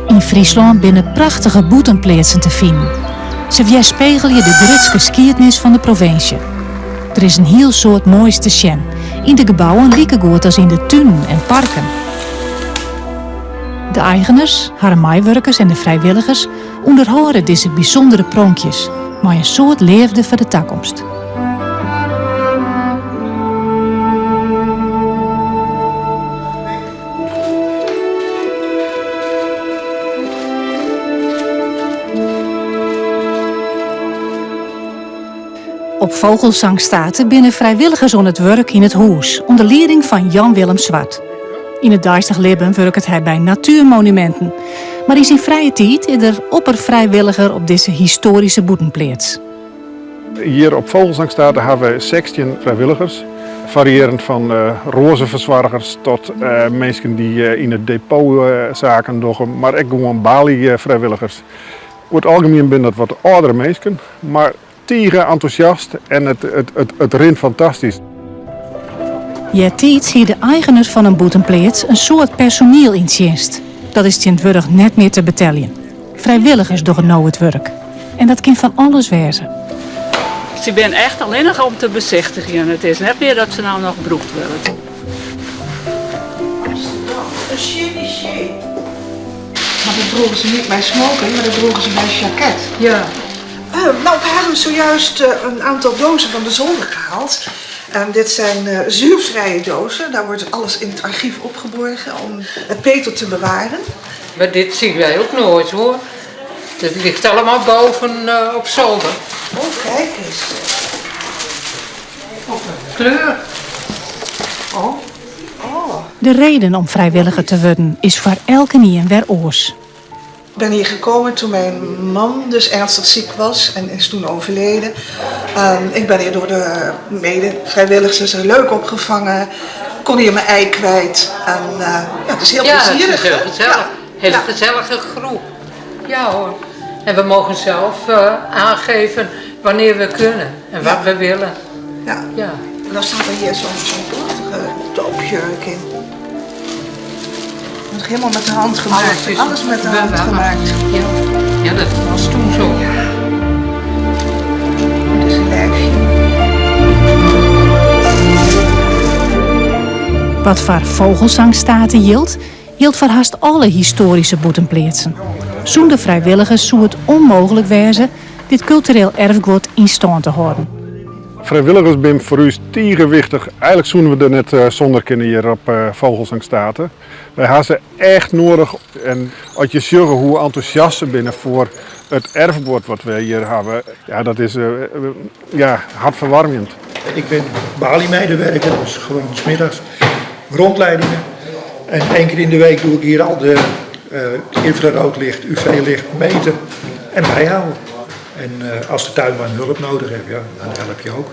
Yn Fryslân binne prachtige bûtenpleatsen te finen. Se wjerspegelje de grutske skiednis fan de provinsje. Der is in hiel soad moais te sjen, yn de gebouwen likegoed as yn de tunen en parken. De eigeners, harren meiwurkers en de frijwilligers ûnderhâlde dizze bysûndere pronkjes mei in soad leafde foar de takomst. Op Fogelsanghstate binne frijwilligers oan it wurk yn it hûs ûnder lieding fan Jan Willem Zwart. Yn it deistich libben wurket hy by Natuurmonumenten, mar yn syn frije tiid is er opperfrijwilliger op dizze histoaryske bûtenpleats. Hjir op Fogelsanghstate hawwe we 16 frijwilligers, fariearjend fan roazefersoargers tot minsken dy't yn it depot saken dogge, mar ek gewoan balyfrijwilligers. Oer it algemien binne dat wat âldere minsken, mar tige entûsjast en it rint fantastysk. Eartiids hie de eigener fan in bûtenpleats in soad personiel yn tsjinst. Dat is tsjintwurdich net mear te beteljen. Frijwilligers dogge no it wurk. En dat kin fan alles wêze. Se binne echt allinnich om te besichtigjen. It is net mear dat se no noch brûkt wurde. Amsterdam, in chevichet. Maar dat droegen ze niet bij smoking, maar dat droegen ze bij jacket. Ja. Nou, we hebben zojuist een aantal dozen van de zolder gehaald. En dit zijn zuurvrije dozen. Daar wordt alles in het archief opgeborgen om het beter te bewaren. Maar dit zien wij ook nooit hoor. Het ligt allemaal boven op zolder. Oh, kijk eens. Kleur. Oh. Oh. De reden om frijwilliger te wurden is foar elkenien wer oars. Ik ben hier gekomen toen mijn man dus ernstig ziek was en is toen overleden. Ik ben hier door de mede-vrijwilligers leuk opgevangen. Kon hier mijn ei kwijt. En ja, het is heel Ja, het is plezierig, heel hè? gezellig. Ja. Hele Ja. gezellige groep. Ja hoor. En we mogen zelf aangeven wanneer we kunnen en wat Ja. we willen. Ja. Ja. En dan staat er hier zo'n prachtige doopjurk in. Dat is helemaal met de hand gemaakt. Alles is Alles met de hand bewaard. gemaakt. Ja. Ja, dat was toen zo. Ja. Het is een lijfje. Wat foar Fogelsanghstate jildt, jildt foar hast alle histoaryske bûtenpleatsen. Sûnder frijwilligers soe it ûnmooglik wêze dit kultureel erfguod yn stân te hâlden. Frijwilligers binne foar ús tige wichtich. Eigenlik soene we der net sûnder kinne hjir op Fogelsanghstate. Wy ha se echt noadich en as je sjogge hoe entûsjast se binne foar it erfguod wat wy hjir hawwe, ja, dat is ja, hartferwaarmjend. Ik ben baliemedewerker, dus gewoon 's middags rondleidingen. En één keer in de week doe ik hier al de infraroodlicht, UV-licht meten en bijhouden. En als de tuinman hulp nodig heeft, ja, dan help je ook.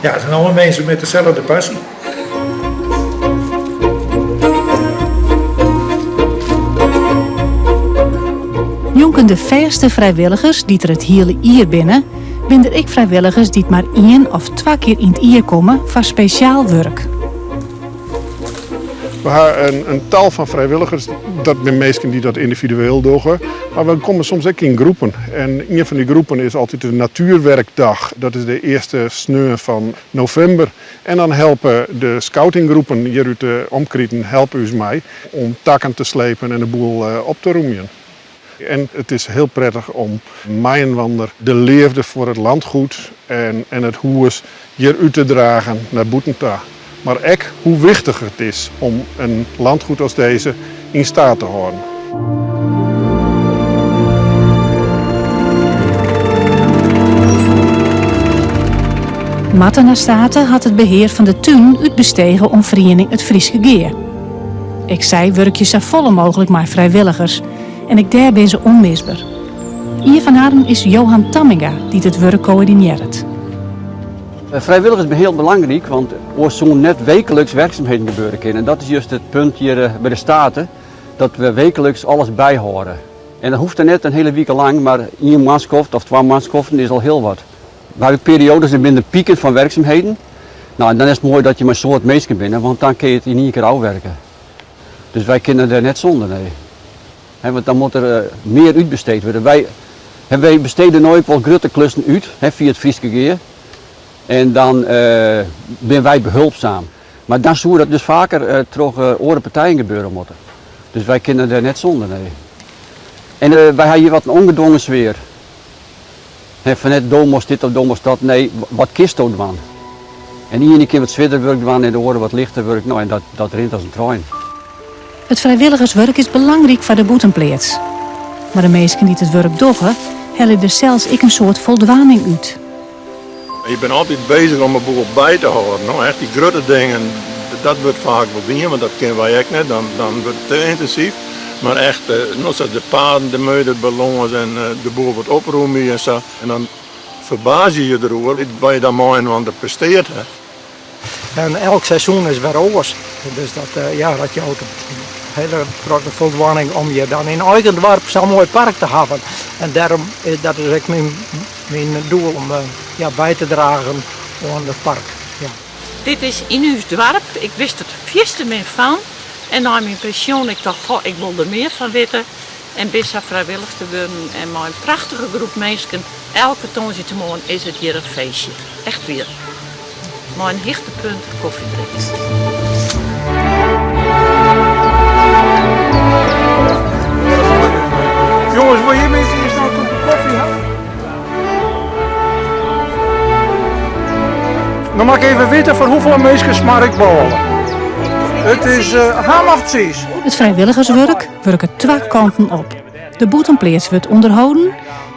Ja, het zijn allemaal mensen met dezelfde passie. Njonken de fêste frijwilligers dy't der it hiele jier binne, binne der ek frijwilligers dy't mar ien of twa kear yn it jier komme foar spesjaal wurk. We ha in tal fan frijwilligers, dat binne minsken dy't dat yndividueel dogge, mar we komme soms ek yn groepen. En ien fan dy groepen is altyd de Natuurwerkdag, dat is de earste sneon fan novimber. En dan helpe de scoutinggroepen hjir út de omkriten helpe ús mei om takken te slepen en de boel op te rûmjen. En it is hiel prettich om mei-inoar de leafde foar it landgoed en it hûs hjir út te dragen nei bûten ta. Mar ek hoe wichtich it is om in landgoed as dizze yn steat te hâlden. Martenastate hat it behear fan de tún útbestege oan feriening It Fryske Gea. Ek sy wurkje safolle mooglik mei frijwilligers en ek dêr binne se ûnmisber. Ien fan harren is Johan Tamminga, dy't it wurk koördinearret. Frijwilligers binne hiel belangryk, want oars soene net wekelijks werkzaamheden gebeure kinne. En dat is juist it punt hjir by de State, dat we wekelijks alles byhâlde. En dat hoecht net in hiele wike lang, mar ien moarnskoft of twa moarnskoften is al hiel wat. We hawwe perioades en binne der piken fan werkzaamheden. Nou, en dan is it moai dat je mei in soad minsken binne, want dan kinne je it yn ien kear ôfwerke. Dus wy kinne dêr net sûnder, nee. Hè, want dan moat der eh, mear útbesteed wurde. Wy, hè, wy bestede no ek wol grutte klussen út hè, fia it Fryske Gea. En dan eh, binne wy behulpzaam. Mar dan soe dat dus faker eh, troch eh, oare partijen gebeure moatte. Dus wy kinne dêr net sûnder, nee. En eh, wy ha hjir wat in ongedwongen sfear. Hè, fan net do moatst dit of do moatst dat, nee, wat kinsto dwaan? En ien dy kin wat swierder wurk dwaan en de oare wat lichter wurk, no en dat, dat rint as in trein. It frijwilligerswurk is belangryk foar de bûtenpleats. Mar de minsken dy't it wurk dogge, helje der sels ek in soad foldwaning út. Je binne altyd bezich om 'e boel by te hâlden. No, echt dy grutte dingen, dat wurdt faak wol dien, want dat kinne wy ek net, dan, dan wurdt it te yntinsyf. Mar echt, no, sa de paden, de meude belâns en de boel wat oprûmje en sa. En dan ferbaas je je deroer wat je dan mei-inoar presteard ha. En elk seizoen is wer oars. Dus dat, ja, dat jout in hiele protte foldwaning om hjir dan yn eigen doarp sa'n moai park te hawwen. En dêrom, dat is ek myn, myn doel om ja, by te dragen oan it park. Ja. Dit is yn ús doarp, ik wist der fierste min fan. En nei myn pensjoen, ik tocht, goh, ik wol der mear fan witte. En bin sa frijwillichster wurden en mei in prachtige groep minsken, elke tongersdeitemoarn is it hjir in feestje. Echt wier. Mei in hichtepunt kofjedrinken. Jongens, wil je mensen eerst nog een kopje koffie hebben? Dan mag ik even weten voor hoeveel mensen smar ik bôle. Het is uh, ham of cheese. It frijwilligerswurk wurket twa kanten op. De bûtenpleats wurdt ûnderholden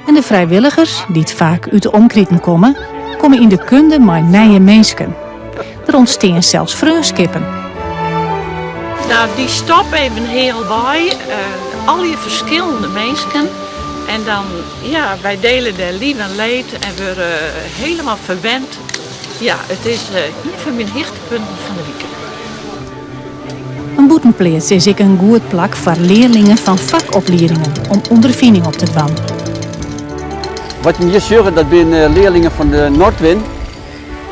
en de frijwilligers, dy't faak út de omkriten komme, komme yn de kunde mei nije minsken. Der ûntstean sels freonskippen. Nou, dy stop even healwei, uh, al dy ferskillende minsken. En dan, ja, wy diele dêr lief en leed en wurde hielendal ferwend. Ja, it is uh, ien fan myn hichtepunten fan de wike. In bûtenpleats is ek in goed plak foar learlingen fan fakopliedingen om ûnderfining op te dwaan. Wat je hjir sjogge, dat binne learlingen fan de Nordwin.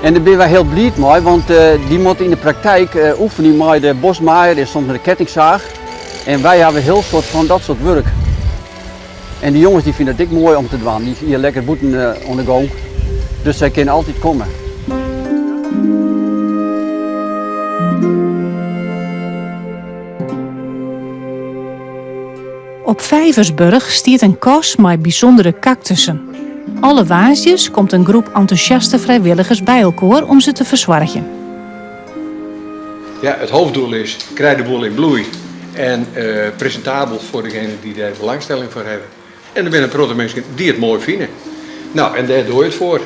En dêr binne wy hiel bliid mei, want dy moatte yn de praktyk oefenje mei de bosmaaier en soms mei de kettingsaach. En wy hawwe hiel soad fan dat soart wurk. En dy jonges dy fine it ek moai om te dwaan. Dy hier lekker bûten oan de gong. Dus sy kinne altyd komme. Op Vijversburg stiet in kas mei bysûndere kaktussen. Alle woansdeis komt in groep entûsjaste frijwilligers by elkoar om se te fersoargjen. Ja, it hoofddoel is, krij de boel yn bloei en uh, presintabel foar degene dy't dêr belangstelling foar hawwe. En der binne in protte minsken dy't it moai fine. Nou, en dêr doe je it foar.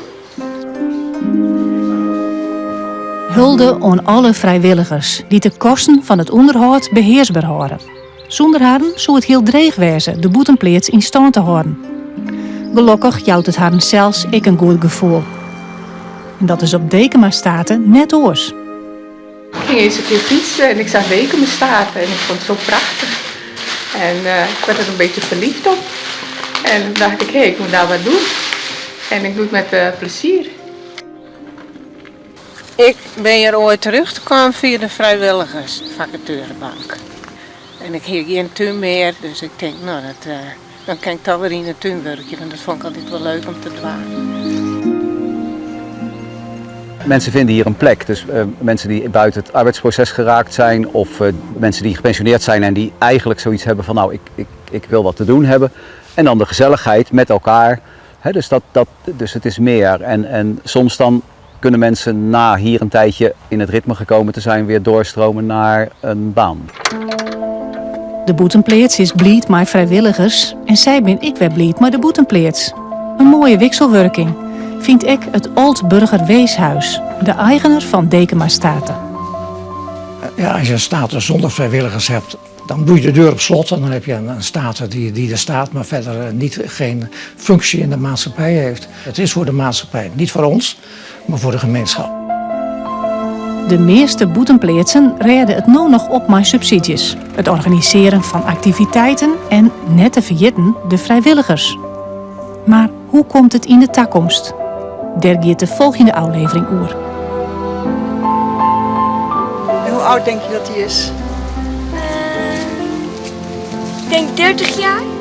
Hulde oan alle frijwilligers dy't de kosten fan it ûnderhâld behearsber hâlde. Sûnder harren soe it hiel dreech wêze de bûtenpleats yn stân te hâlden. Gelokkich jout it harren sels ek in goed gefoel. En dat is op Dekema State net oars. Ik ging eens een keer fietsen en ik zag Dekema State en ik vond het zo prachtig. En uh, ik werd er een beetje verliefd op. En toen dacht ik, hé, hey, ik moet daar wat doen. En ik doe het met uh, plezier. Ik bin hjir oait terjochtkaam fia de frijwilligersfakatuerebank. En ik hie gjin tún mear, dus ik tink, no, dat, eh, dan kin ik toch wer yn de tún wurkje, want dat fûn ik altyd wol leuk om te dwaan. Mensen vinden hier een plek. Dus uh, mensen die buiten het arbeidsproces geraakt zijn of uh, mensen die gepensioneerd zijn en die eigenlijk zoiets hebben van nou ik, ik, ik wil wat te doen hebben. En dan de gezelligheid met elkaar. He, dus, dat, dat, dus het is meer. En, en soms dan kunnen mensen na hier een tijdje in het ritme gekomen te zijn weer doorstromen naar een baan. De bûtenpleats is bliid mei frijwilligers en sy binne ek wer bliid mei de bûtenpleats. In moaie wikselwurking, fynt ek it Old Burger Weeshuis, de eigener fan Dekema State. Ja, als je een state zonder vrijwilligers hebt, dan doe je de deur op slot en dan heb je een, een state die, die er staat, maar verder eh, niet, geen functie in de maatschappij heeft. Het is voor de maatschappij, niet voor ons, maar voor de gemeenschap. De measte bûtenpleatsen rêde it no noch op mei subsydzjes, it organisearjen fan aktiviteiten en, net te ferjitten, de frijwilligers. Mar hoe komt it yn de takomst? Dêr giet de folgjende ôflevering oer. En hoe oud denk je dat hij is? Ik denk 30 jaar.